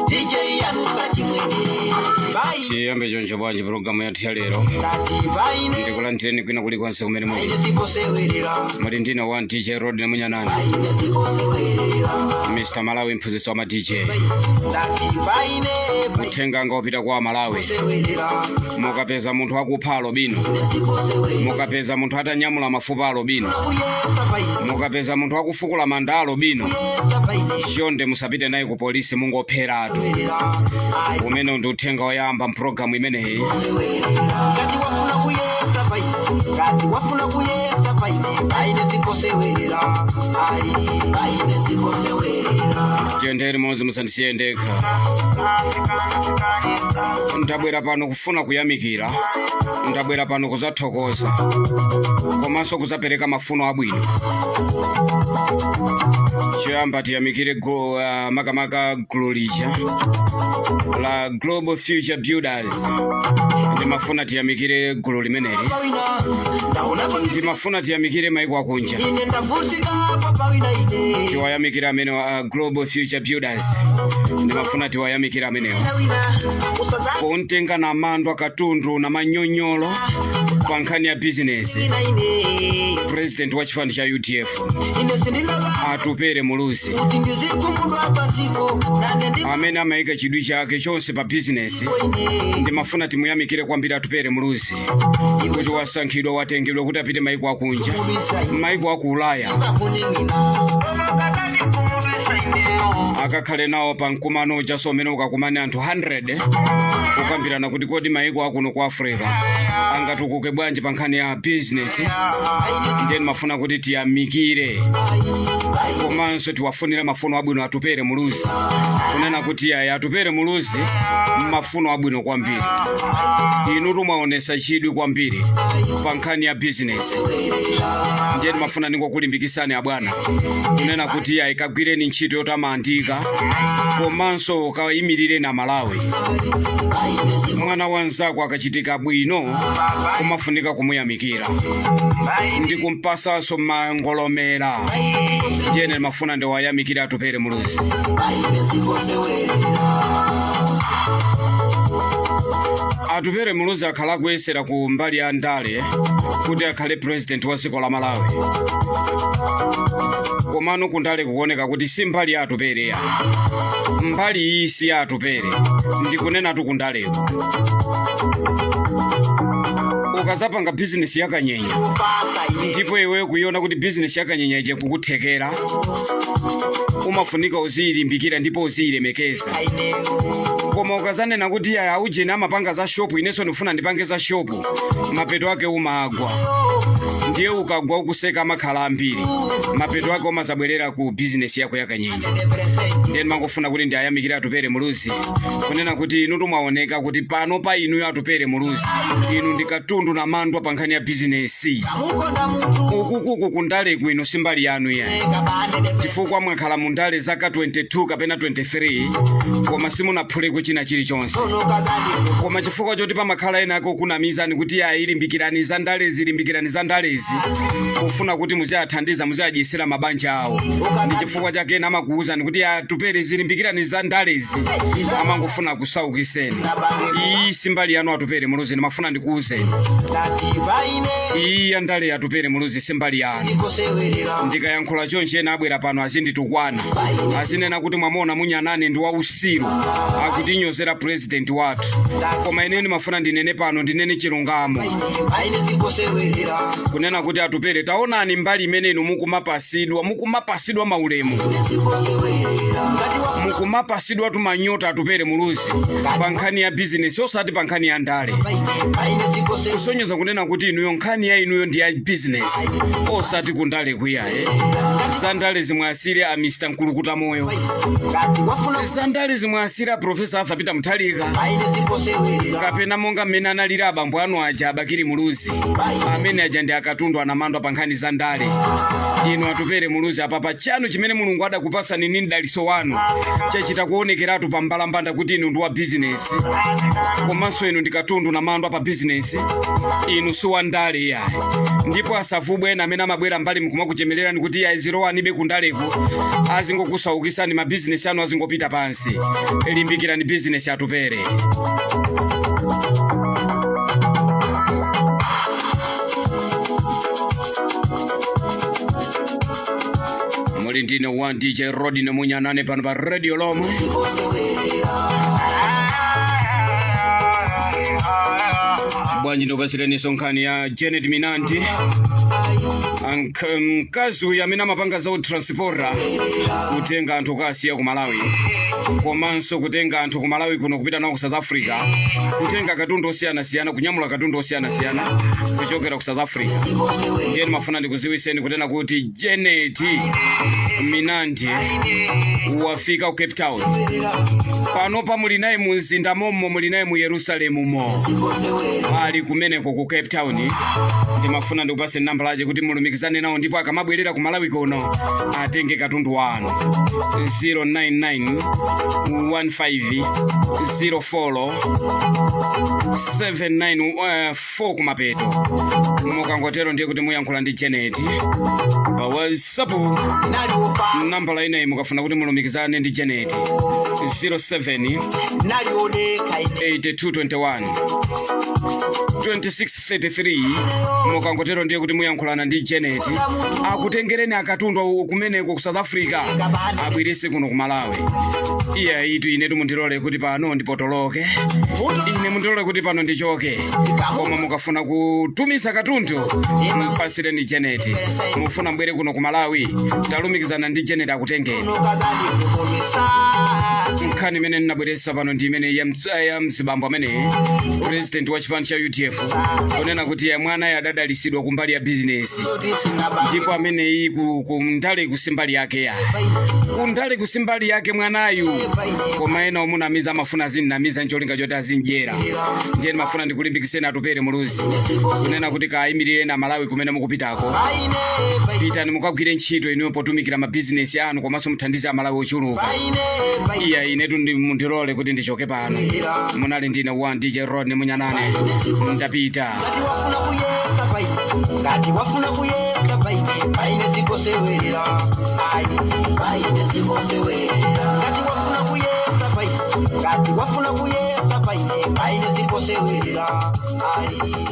DJ yanusa chimwene. Chiyambe choncho bwanji pulogalamu yathu ya lero? Ngati paine Ndikulandireni kwina kulikonse kumene muli. Paine siposewerera. Muli ndine wa DJ Rod Munyanani, Paine siposewerera. Mr Malawi, mphunzitsi wa ma DJ. Ngati paine Uthenga nga upita kwa Malawi. Posewerera. Mukapeza munthu akupha alobino, Siposewerera. mukapeza munthu atanyamula mafupa alobino, Kuyesa paine. mukapeza munthu akufukula manda alobino, Kuyesa paine. chonde musapite naye ku polisi, mungopheratu. Sewerera. Ai. Umene ndi uthenga woyamba mpulogalamu imeneyi. Ngati wafuna kuyesa paine, ngati wafuna kuyesa paine, paine siposewerera, ai, paine siposewerera. Tiyendere limodzi, musandisiye ndekha. Ndabwera pano kufuna kuyamikira, ndabwera pano kuzathokoza komanso kuzapereka mafuno abwino. Choyamba tiyamikire makamaka gulu lija la Global Future Builders. Ndimafuna tiyamikire gulu limeneli. Pawina ndaonapo. Ndimafuna tiyamikire maiko akunja. Ine ndavutikapo pawina ine. Tiwayamikire amene Global Future Builders, ndimafuna tiwayamikire amenewo Wina usadza pontenga na mando akatundu na manyonyolo pa nkhani ya bizinesi. Wina ine. President wa chipani cha UDF, Ine sindinaba Atupere Muluzi, kuti ndizikumudwa pasiko nane ndi amene amayika chidwi chake chonse pa bizinesi, ine. Ndimafuna timuyamikire kwambiri Atupere Muluzi kuti wasankhidwa, watengedwa kuti apite maiko akunja, Mubisa. Maiko aku Ulaya, Pakuning'ina. Akakhale nawo pa mkumano ujaso umene ukakumane anthu 100 kukambirana kuti kodi maiko akuno ku Africa angatukuke bwanji pa nkhani ya bizinesi. Ndiye ndimafuna kuti tiyamikire komanso tiwafunire mafuno abwino Atupere Muluzi, kunena kuti ayi, Atupere Muluzi, mafuno abwino kwambiri. Inu tumwaonesa chidwi kwambiri pa nkhani ya bizinesi. Ndiye ndimafuna ningokulimbikisani abwana, kunena kuti ayi, kagwireni ntchito yotamandika komanso kayimirire na Malawi. Mwana wanzako akachitika bwino kumafunika kumuyamikira ndi kumpasanso mangolomera. Ndiye ndimafuna ndiwayamikire Atupere Muluzi. Paine siposewerera. Atupere Muluzi akhala akuyesera ku mbali ya ndale kuti akhale president wa dziko la Malawi, komano kundale kukuoneka kuti si mbali ya Atupere ya mbali iyi si ya Atupere. Ndikunenatu kundaleko, ukazapanga bizinesi yakanyenya Kupasa ine. ndipo iweyo kuiona kuti bizinesi yakanyenya ije kukuthekera, umafunika uziyilimbikira ndipo uziyilemekeza. Ine. Koma ukazanena kuti aya, aujeni amapanga za shopu, inenso ndifuna ndipange za shopu, mapeto ake umagwa. Ndiye ukagwa ukuseka amakhala ambiri, mapeto ake umazabwerera ku bizinesi yako yakanyenya. Ndiye ndimangofuna kuti ndiyayamikire Atupere Muluzi, kunena kuti inu tumwaoneka kuti pano pa inuyo Atupere Muluzi, inu ndi katundu na mandwa pa nkhani ya bizinesi. Mukonda mutu. Ukukuku kundaleku inu simbali yanu ya, chifukwa mwakhala mundale zaka 22 kapena 23 koma simunaphuleko china chilichonse. Koma chifukwa choti pamakhala ena ake okunamizani kuti ayi, limbikirani za ndalezi, limbikirani za ndalezi, pofuna kuti muziyathandiza, muziyadyesera mabanja awo, ndi chifukwa chake ena amakuwuzani kuti Atupere zilimbikirani za ndalezi, amangofuna kusaukiseni. Iyi simbali yanu Atupere Muluzi, ndimafuna ndikuwuzeni, iyi ya ndale Atupere Muluzi simbali yanu. Ndikayankhula chonchi ena abwera pano azinditukwana, azinena kuti mwamona Munyanani ndi wausiru, akutinyozera president wathu. Koma ine ndimafuna ndinene pano, ndinene chilungamo, kunena kuti Atupere, taonani mbali imene inu mukumapasidwa, mukumapasidwa maulemu, mukumapasidwa tumanyota Atupere Muluzi pa nkhani ya bizinesi osati pa nkhani ya ndale, kusonyeza kunena kuti inuyo nkhani ya inuyo ndi ya bizinesi osati kundale kuyaye. Za ndale zimwe asiri a Mr Mkulukuta Moyo, za ndale zimwe asiri a Professor Arthur Peter Mutharika, kapena monga mmene analira abambo anu aja, Abakiri Muluzi, amene aja ndi Ndi akatundu anamandwa pa nkhani za ndale. Inu Atupere Muluzi, apapa chanu chimene Mulungu adakupasani ni mdaliso wanu chachita kuonekeratu pa mbalambanda kuti inu ndi wa bizinesi, komanso inu ndi katundu namandwa pa bizinesi. Inu si wa ndale yayi. Ndipo asavubwe ena amene amabwera mbali mkumakuchemererani kuti iye azilowanibe kundaleko, azingokusaukisani, mabizinesi anu azingopita pansi. Limbikirani bizinesi, Atupere. Muli ndine 1 DJ Rodi Nemunyanane pano pa Radio Lomwe. Bwanji ndopasireninso nkhani ya Janet Minanti, mkazi uyu amene amapanga za utransporter, kutenga anthu kukasiya ku Malawi, komanso kutenga anthu ku Malawi kuno kupita nawo ku South Africa, kutenga katundu osiyanasiyana, kunyamula katundu osiyanasiyana kuchokera ku South Africa. Ndiye ndimafuna ndikuziwiseni kunena kuti Janet Minanti wafika ku Cape Town. Panopa muli naye mu mzinda mommo, muli naye mu Yerusalemu mo, ali kumeneko ku Cape Town. Ndimafuna ndikupase nambala yace kuti mulumikizane nawo, ndipo akamabwerera ku Malawi kuno atenge katundu wanu. 099 15 04 794 kumapeto. Mukangotero ndiye kuti muyankhula ndi Janet pa WhatsApp. Naliwofa. Nambala ineyi mukafuna kuti mulumikizane ndi Janet, 07 Naliwodeka ine. 8221 2633. Mukangotero ndiye kuti muyankhulana ndi Janet, akutengereni akatundu kumeneko ku South Africa, abwerese kuno ku Malawi. Iya itu inetu mundilole kuti pano ndipotoloke, ine mundilole kuti pano ndichoke. Koma mukafuna kutumiza katundu, mpasireni Janet. Mufuna mbwere kuno ku Malawi, talumikizana ndi Janet akutengeni. Nokazandikukomesa. Nkhani imene ndinabweretsa pano ndi imene ya mzibambo amene president wa chipani cha UDF, kunena kuti ya mwana adadalisidwa kumbali ya bizinesi, ndipo amene iyi ku ndale kusimbali yake, ya kundale kusimbali yake mwanayu. Koma ena omunamiza amafuna azinnamiza ncholinga choti azindyera. Ndiye ndimafuna ndikulimbikiseni Atupere Muluzi kunena kuti kayimirire na Malawi kumene mukupitako. Pitani mukagwire ntchito inuyo potumikira mabizinesi anu, komanso muthandize Amalawi ochuluka. Iya inetu mundilole kuti ndichoke pano. Munali ndine 1 DJ Rodney Munyanane, ndapita. Ngati wafuna kuyesa paine, ngati wafuna kuyesa paine, paine zikosewerera ayi, paine zikosewerera. Ngati wafuna kuyesa paine, ngati wafuna kuyesa paine, paine zikosewerera ayi.